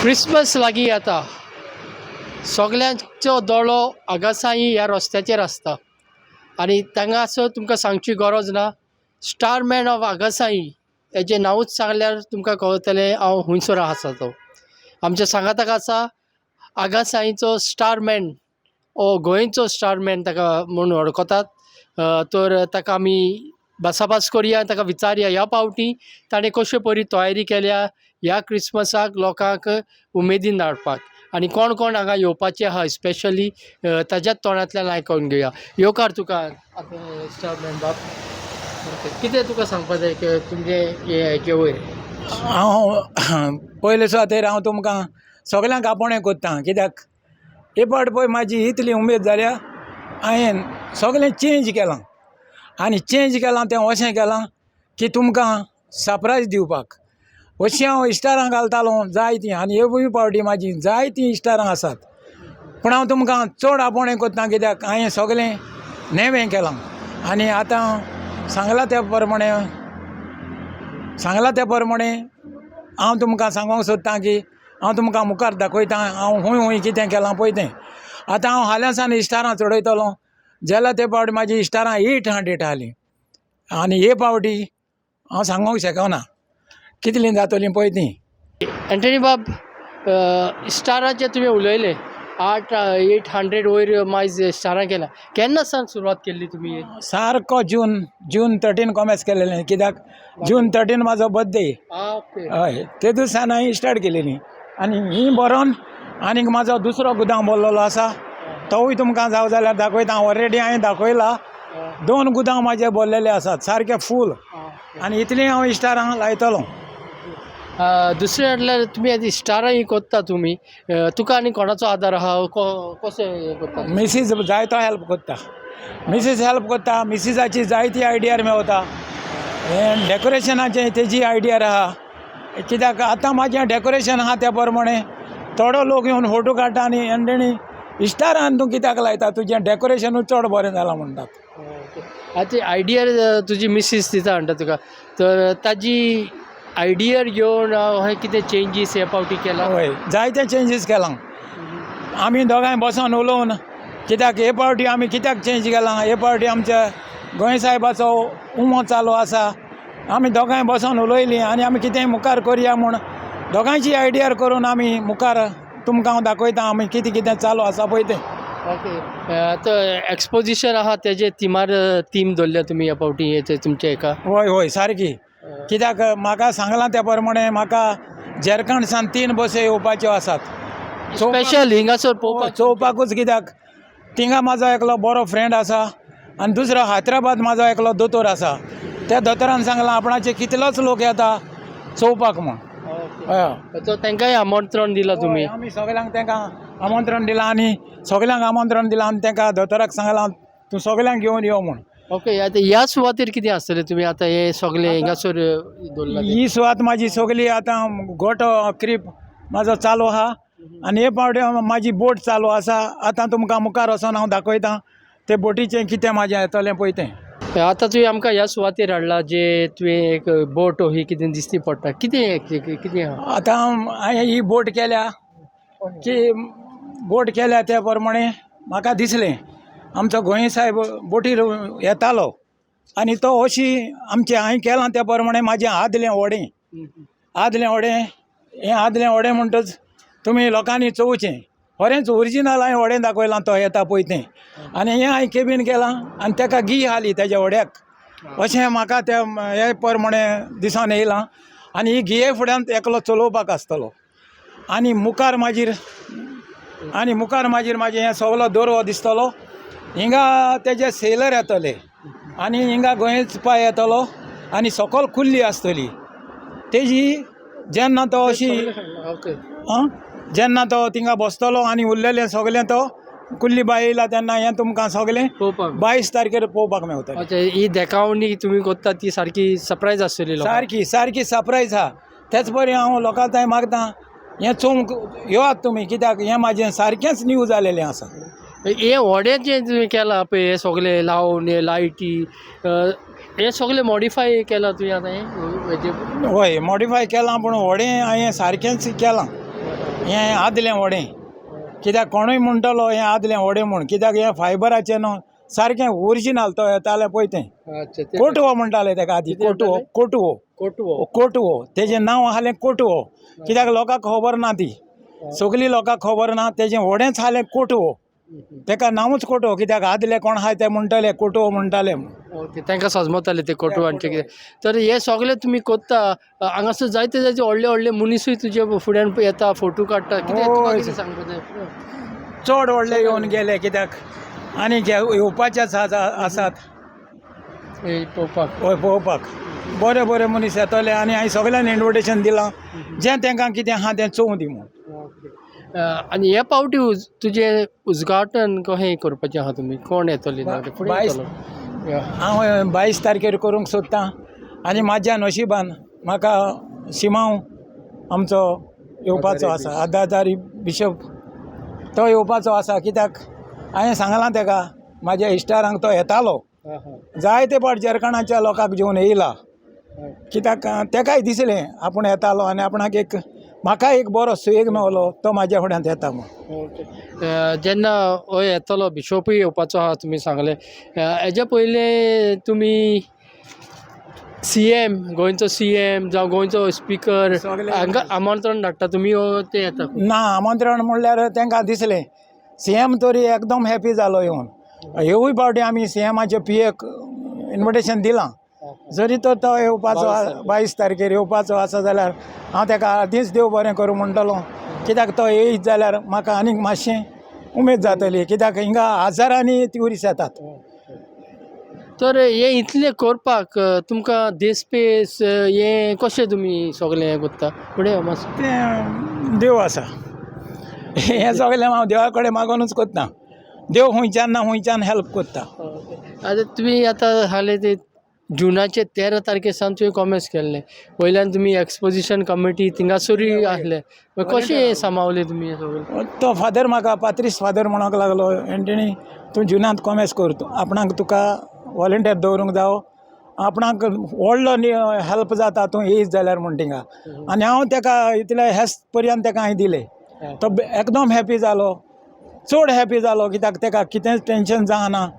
Christmas लागीं येता. सगल्यांचो दोळो आगासाई ह्या रस्त्याचेर आसता आनी तांगासर तुमकां सांगची गरज ना. स्टार मॅन ऑफ आगासाई हेजें नांवूच सांगल्यार तुमकां कळतलें हांव खुंयसर आसा तो. आमच्या सांगाताक आसा आगासाईचो स्टार मॅन ओ गोंयचो स्टार मॅन ताका म्हूण वळखतात. तर ताका आमी भासाभास करुया, ताका विचारया ह्या पावटी ताणें कश्यो परी तयारी केल्या ह्या क्रिसमसाक लोकांक उमेदीन हाडपाक आनी कोण कोण हांगा येवपाचे आहा स्पेशली ताज्याच तोंडांतल्यान आयकोन घेवया. येवकार तुका स्टार मॅन बाब. कितें तुका सांगपा जाय की तुमचे हेजे वयर? हांव पयले सुवातेर हांव तुमकां सगल्यांक आपोवणें कोत्ता, कित्याक हे फावट पळय म्हाजी इतली उमेद जाल्या हांवें सगळें चेंज केलां आनी चेंज केलां तें अशें केलां की तुमकां सरप्रायज दिवपाक. अशीं हांव इश्टारां घालतालो जायतीं आनी हे फावटी म्हाजी जायतीं इश्टारां आसात, पूण हांव तुमकां चड आपोवणें कोत्ता कित्याक हांवें सगळें नेवें केलां आनी आतां सांगलां त्या प्रमाणें हांव तुमकां सांगूंक सोदतां की हांव तुमकां मुखार दाखयतां हांव खूंय खूंय कितें केलां पळय तें. आतां हांव हाल्यां सावन इश्टारां चडयतलो जाल्यार ते फावटी म्हाजी इश्टारां 800 आहलीं आनी हे फावटी हांव सांगूंक शकना कितलीं जातलीं पळय तीं. एंटनी बाब, स्टाराचें तुवें उलयलें 800 वयर मायज स्टारां केल्या, केन्ना सावन सुरवात केल्ली तुमी? सारको जून 13 कॉमेस केलेलें, कित्याक जून 13 म्हाजो बर्थडे. हय, ते दिसान हांवें स्टार्ट केलेली आनी ही बरोवन आनीक म्हाजो दुसरो गुदांव भरलेलो आसा तोवूय तुमकां जावं जाल्यार दाखयता. ऑलरेडी हांवें दाखयला 2 गुदांव म्हाजे भरलेले आसात सारके फूल आनी इतलीं हांव इश्टारां लायतलो. दुसरें म्हटल्यार तुमी आतां इश्टारां ही कोत्ता तुमी, तुका आनी कोणाचो आदार आहा? कशें हें करता? मिसीज जायतो हेल्प कोत्ता, मिसीज हेल्प कोत्ता, मिसीजाची जायती आयडियार मेवता, हें डेकोरेशनाचें तेजी आयडियार आहा, कित्याक आतां म्हाजें डेकोरेशन आहा त्या प्रमाणे थोडो लोक येवन फोटो काडटा आनी आनी इश्टारान तूं कित्याक लायता, तुजें डेकोरेशनूच चड बरें जालां म्हणटात. आतां आयडियार तुजी मिसीस दिता म्हणटा तुका, तर ताजी आयडियार घेवन अहें कितें चेंजीस हे फावटी केला? हय, जायते चेंजीस केलां आमी दोगांय बसोन उलोवन, कित्याक हे फावटी आमी कित्याक चेंज केलां, हे फावटी आमच्या गोंय साहेबाचो उमो चालू आसा, आमी दोगांय बसोन उलयलीं आनी आमी कितें मुखार करया म्हूण दोगांयची आयडियार करून आमी मुखार तुमकां हांव दाखयता आमी कितें कितें चालू आसा पळय तें. ओके, आतां एक्सपोजिशन आहा तेजे थिमार थीम दवरल्या तुमी ह्या फावटी तुमच्या हेका? हय हय सारकी, कित्याक म्हाका सांगलां त्या प्रमाणे म्हाका झारखंड सावन 3 बसी येवपाच्यो आसात स्पेशल हिंगासर पळोवपाक चोवपाकूच, कित्याक थिंगा म्हाजो एकलो बरो फ्रेंड आसा आनी दुसरो हैदराबाद म्हाजो एकलो दोतोर आसा, त्या दोतोरान सांगलां आपणाचे कितलोच लोक येता चोवपाक म्हूण. हय, सो तांकांय आमंत्रण दिलां तुमी? आमी सगल्यांक तांकां आमंत्रण दिलां आनी सगल्यांक आमंत्रण दिलां आनी तांकां दोतोराक सांगलां तूं सगल्यांक घेवन यो म्हूण. ओके, आतां ह्या सुवातेर कितें आसतलें तुमी आतां हे सगळें हिंगासर दवरलां? ही सुवात म्हाजी सगळी आतां गोटो क्रीप म्हाजो चालू आहा आनी हे फावटी म्हाजी बोट चालू आसा. आतां तुमकां मुखार वचोन हांव दाखयतां ते बोटीचें कितें म्हाजें येतलें पळय तें. आतां तुवें आमकां ह्या सुवातेर हाडला जे तुवें एक बोट ही कितें दिसती पडटा, कितें कितें आहा? आतां हांवें ही बोट केल्या की बोट केल्या त्या प्रमाणे म्हाका दिसलें आमचो गोंय साहेब बोटीर येतालो आनी तो अशी आमचें हांवें केलां त्या प्रमाणे म्हाजें आदलें व्हडें, आदलें व्हडें हें आदलें व्हडें म्हणटच तुमी लोकांनी चोवचें, खरेंच ओरिजिनल हांवें व्हडें दाखयलां तो येता पळय तें. आनी हें हांवें केबीन केलां आनी ताका गी हाली तेज्या व्हड्याक, अशें म्हाका त्या हे प्रमाणे दिसोन येयलां आनी ही गिये फुड्यान एकलो चलोवपाक आसतलो आनी मुखार मागीर म्हाजें हें सगलो दर्यो दिसतलो, हिंगा तेजे सेलर येतले आनी हिंगा गोंयच पाय येतलो आनी सकल कुल्ली आसतली तेजी जेन्ना तो अशी जेन्ना तो थिंगा बसतलो आनी उरलेलें सगलें तो कुल्ली बाय येयला तेन्ना हें तुमकां सगलें 22 तारखेर पळोवपाक मेवतलें. ही देखावणी तुमी कोत्ता ती सारकी सरप्रायज आसतली? सारकी सारकी सरप्रायज आहा. तेच परी हांव लोकां थंय मागता हें चोवंक येवात तुमी, कित्याक हें म्हाजें सारकेंच न्यू जालेलें आसा. हे व्हडें जें तुवें केलां पळय हें सगलें लावन हे लायटी हे सगळें मॉडिफाय केलां तुवें आतां हें? हय, मॉडिफाय केलां पूण व्हडें हांवें सारकेंच केलां. हें आदलें व्हडें, कित्याक कोणूय म्हणटलो हें आदलें व्हडें म्हूण, कित्याक हें फायबराचें न्हू, सारकें ओरिजिनल. तो येतालें पळय तें कोटवो म्हणटाले तेका आदी. कितें कोटवो. म्हणटाले? कोटवो. कोटवो. कोटवो तेजें नांव आसलें कोटवो, कित्याक लोकांक खबर ना, ती सगळीं लोकांक खबर ना. तेजें व्हडेंच आसलें कोटवो, तेका नांवूच कोटवो, कित्याक आदले कोण आहाय ते म्हणटाले कोटवो म्हणटाले म्हूण. ओके, तांकां सजमताले ते कोटवांचे कितें. तर हे सगळे तुमी कोत्ता, हांगासर जायते जायते व्हडले व्हडले मनीसूय तुजे फुड्यान येता, फोटो काडटा, कितें तुका हय. कितें सांगपाचें? चड व्हडले येवन गेले, कित्याक आनी जे येवपाचे आसात. हे पळोवपाक. हय, पळोवपाक बरे बरे मनीस येतले आनी हांवें सगल्यांक इनविटेशन दिलां, जें तांकां कितें आहा तें चोवूं दी म्हूण. आनी हे पावटी तुजें उद्घाटन कशें करपाचें आहा तुमी? कोण येतली फुडें? 22 येतलो या. हांव 22 तारखेर करूंक सोदतां आनी म्हाज्या नशिबान म्हाका शिमांव आमचो येवपाचो आसा, आदादारी बिशप तो येवपाचो आसा, कित्याक हांवें सांगलां तेका, म्हाज्या इश्टारांक, तो येतालो आं हां जायते फावट जेरखंडाच्या लोकांक घेवन येयला, कित्याक तेकाय दिसलें आपूण येतालो आनी आपणाक एक म्हाका एक बरो सुयेग मेवलो, तो म्हाज्या फुड्यांत येता म्हूण. ओके, जेन्ना हो येतलो, बिशोपूय येवपाचो आहा तुमी सांगलें, हेज्या पयलें तुमी सीएम, गोंयचो सीएम जावं गोंयचो स्पिकर सगळे. हांकां आमंत्रण धाडटा तुमी वो ते येता? ना, आमंत्रण म्हणल्यार तांकां दिसलें, सी एम तरी एकदम हॅपी जालो येवन. हेवूय फावटी आमी सी एमाचे पी एक इनविटेशन दिलां. जरी तर तो येवपाचो 22 तारखेर. 22 तारखेर येवपाचो आसा जाल्यार हांव ताका आदींच देव बरें करूं म्हणटलो, कित्याक तो येयत जाल्यार म्हाका आनीक मातशें उमेद जातली, कित्याक हिंगा हजारांनी ट्युरिस्ट येतात. तर हे इतलें करपाक तुमकां देसपेस हें कशें तुमी सगळें हें करता? फुडें यो मातसो. तें देव आसा. हें सगळें हांव देवा कडेन मागोनूच करता. देव खंयच्यान ना खंयच्यान हेल्प करता. आतां तुमी आतां हाले ते जुनाचे 13 तारखे सावन तुवें कॉमर्स केल्लें, वयल्यान तुमी एक्सपोजिशन कमिटी थिंगासरूय आसले, मागीर कशें सांबावलें तुमी हें सगळें? तो फादर म्हाका, पात्रीस फादर म्हणूंक लागलो, एंटनी, तूं जुनांत कॉमर्स कर, तूं आपणाक तुका वॉलंटियर दवरूंक जावो, आपणाक व्हडलो हेल्प जाता तूं येयत जाल्यार म्हूण थिंगा. आनी हांव तेका इतले हेच पर्यंत तेका हांवें दिलें, तो एकदम हॅपी जालो, चड हॅपी जालो, कित्याक तेका कितेंच टेंशन जावना.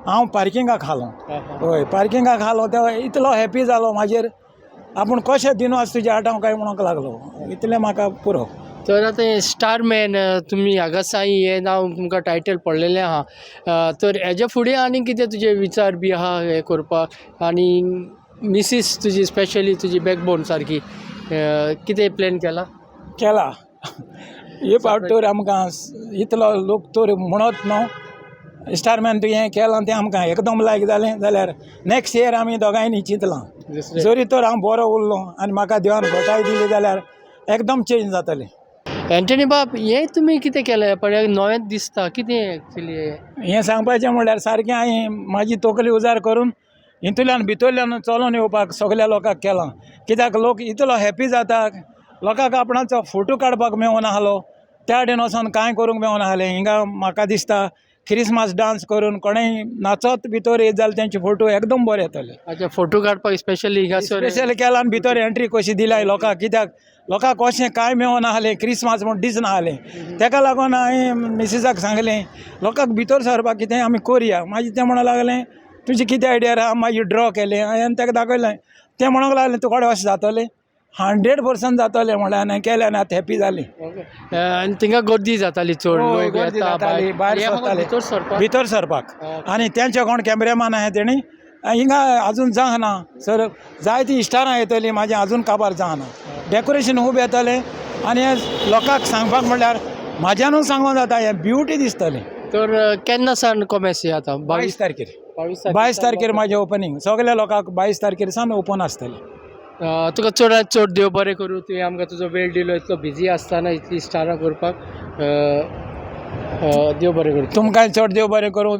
हांव पार्किंगाक घालो. हय, पार्किंगाक घालो. तो इतलो हॅपी जालो म्हाजेर, आपूण कशें दिनवास तुजे आट हांव काय म्हणूंक लागलो. इतलें म्हाका पुरो. तर आतां हें स्टारमॅन तुमी हांगा साई हें नांव तुमकां टायटल पडलेलें आहा, तर हेज्या फुडें आनी कितें तुजे विचार बी आहा हें करपाक? आनी मिसीस तुजी, स्पेशली तुजी बॅकबोन सारकी, कितें प्लॅन केला? केला. हे फावट तर आमकां इतलो लोक तर म्हणत न्हू, स्टारमॅन तुवें केलां तें आमकां एकदम लायक जालें, जाल्यार नॅक्स्ट इयर आमी दोगांयनी चिंतलां, दुसरें. जरी तर हांव बरो उरलो आनी म्हाका देवान घटाय दिली जाल्यार एकदम चेंज जातलें. एंटनी बाब, हें तुमी कितें केलें पळय, नवेंच दिसता, कितें एक्चुली हें? हें सांगपाचें म्हणल्यार सारकें हांवें म्हाजी तकली उजार करून हितूंतल्यान भितरल्यान चलोन येवपाक सगल्या लोकांक केलां, कित्याक लोक इतलो हॅपी जाता. लोकांक आपणाचो फोटो काडपाक मेवना आसलो, त्या वटेन वचोन कांय करूंक मेवना आसलें. हिंगा म्हाका दिसता क्रिसमस डांस करून कोणेय नाचत भितर येत जाल्यार तेंचे फोटो एकदम बरे येतले. अच्छा, फोटो काडपाक स्पेशली हिंगासर स्पेशल केला आनी भितर एंट्री कशी दिल्या लोकांक, कित्याक लोकांक कशें कांय मेवना आसलें, क्रिसमस म्हूण दिसना आसलें. तेका लागून हांवें मिसिसाक सांगलें, लोकांक भितर सरपाक कितें आमी करया. मागीर तें म्हणूंक लागलें, तुजी कितें आयडिया आहा? मागीर ड्रॉ केलें हांवें, ताका दाखयलें. तें म्हणूंक लागलें, तुका अशें जातलें, 100% जातलें म्हणलें आनी केलें आनी आतां हॅपी जालीं. आनी थिंगा गर्दी जाताली चड. हय, लोक गर्दी येता जाताली, भायर हे फकत सरताले. भितर सरपाक. भितर सरपाक. आनी तेंचे कोण कॅमेरामॅन आहा तेणी हिंगा अजून जावना सर, जायतीं इश्टारां येतलीं म्हाजें अजून काबार जावना, डेकोरेशन खूब येतलें आनी हें लोकांक सांगपाक म्हणल्यार म्हाज्यानूच सांगूंक जाता, हें ब्युटी दिसतलें. तर केन्ना सावन कॉमेस हें आतां? 22 तारखेर. 22. 22 तारखेर म्हाजें ओपनींग. सगल्या लोकांक 22 तारखेर सावन ओपन आसतलें. तुका चडांत चड देव बरें करूं, तुवें आमकां तुजो वेळ दिलो इतलो बिजी आसतना इतली स्टारां करपाक. देव बरें करूं. तुमकांय चड देव बरें करूं,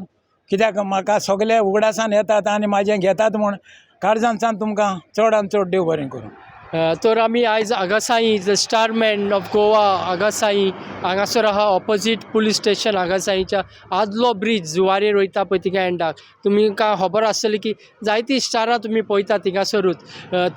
कित्याक म्हाका सगळे उगडासान येतात आनी म्हाजें घेतात म्हूण काळजान तुमकां चड आनी चड देव बरें करूं. तर आमी आयज आगासाई, the star man of Goa, Agassaim हांगासर आहा, ऑपोजीट पुलीस स्टेशन आगासाईच्या आदलो ब्रीज जुवारीर वयता पळय थिंगा एंडाक. तुमकां खबर आसतली की जायतीं स्टारां तुमी पळयता थिंगासरूच.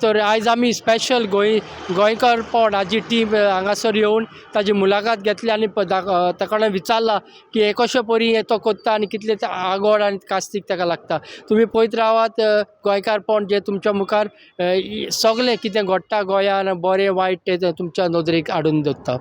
तर आयज आमी स्पेशल गोंयकारपण हाजी टीम हांगासर येवन ताजी मुलाखत घेतली आनी ताका कडेन विचारलां की हे कशें परी हे तो कोत्ता आनी कितले आगोड आनी कास्तीक ताका लागता. तुमी पळयत रावात गोंयकारपण, जें तुमच्या मुखार सगलें कितें घडटा गोंयान, बरें वायट, तें तुमच्या नदरेक हाडून दवरता.